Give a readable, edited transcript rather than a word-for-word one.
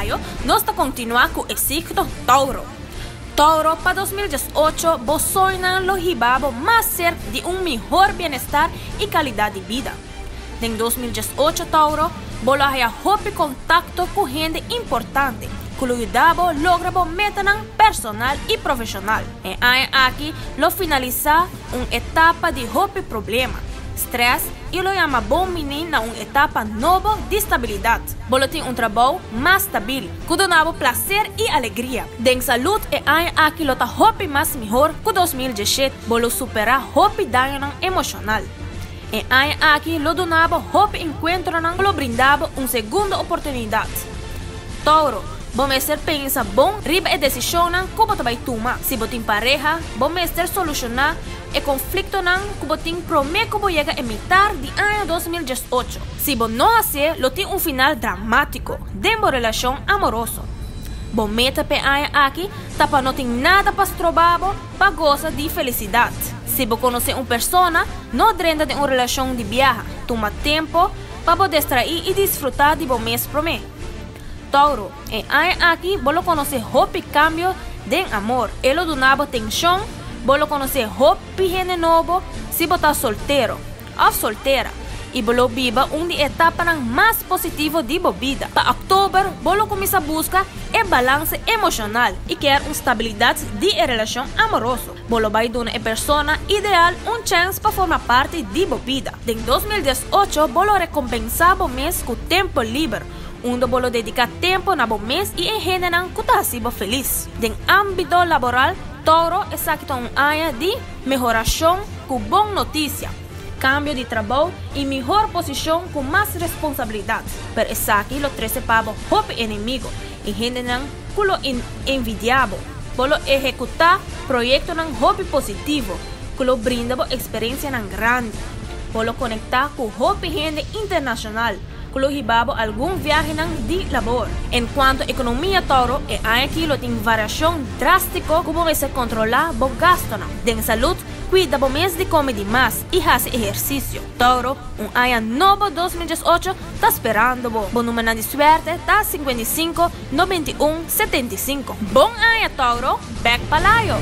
Layo, nos ta kontinuá ku e signo Touro. Touro, pa 2018, bo soñonan lo hiba bo mas serka di un mihó bienestar i kalidat di bida. Den 2018, Touro, bo lo haya hopi kontakto ku hende importante, ku lo yuda bo logra bo metanan personal i profeshonal. E aña aki lo finalisá un etapa di hopi problema, stress i lo yama bon bini na un etapa nobo di stabilidat. Bo lo tin un trabou mas stabil, ku ta duna bo plaser i alegria. Den salú, e aña aki lo ta hopi mas mihó ku 2017, bo lo superá hopi dañonan emoshonal. E aña aki lo duna bo hopi enkuentronan lo brinda bo un segundo oportunidat. Touro, bo mester pensa bon riba e desishonnan ku bo ta bai tuma. Si bo tin pareha, bo mester solushoná e konfliktonan ku bo tin promé ku bo yega e mitar di aña 2018. Si bo no hasié, lo tin un final dramátiko den bo relashon amoroso. Bo meta p'e aña aki ta pa no tin nada pa stroba bo pa gosa di felisidat. Si bo konosé un persona, no drenta den un relashon di biaha. Tuma tempu pa bo distraí i disfrutá di bo mes promé. Touro, e aña aki bo lo konosé hopi kambio den amor. E lo duna bo tenshon, bo lo konosé hopi hende nobo si bo ta soltero òf soltera i bo lo biba un di etapanan mas positivo di bo bida. Pa òktober, bo lo kuminsá buska e balanse emoshonal i ke un stabilidat di e relashon amoroso. Bo lo bai duna e persona ideal un chèns pa forma parti di bo bida. Den 2018, bo lo rekompensá bo mes ku tempu liber, unda bo lo dediká tempu na bo mes i e hendenan ku ta hasi bo felis. Den ámbito laboral, Touro, esaki ta un aña di mehorashon ku bon notisia, kambio di trabou i mihó posishon ku mas responsabilidat. Pero esaki lo trese pa bo hopi enemigu i hendenan ku lo envidiá bo. Bo lo ehekutá proyektonan hopi positivo ku lo brinda bo eksperensianan grandi. Bo lo konektá ku hopi hende internashonal ku lo hiba bo algun viahenan di labor. En kuanto ekonomia, Touro, e aña aki lo tin variashon drástiko ku bo mester kontrolá bo gastonan. Den salú, kuida bo mes di kome di mas i hasi ehersisio. Touro, un aña nobo 2018 ta sperando bo. Bo number di suerte ta 55 91 75. Bon aña, Touro, bèk pa Layo!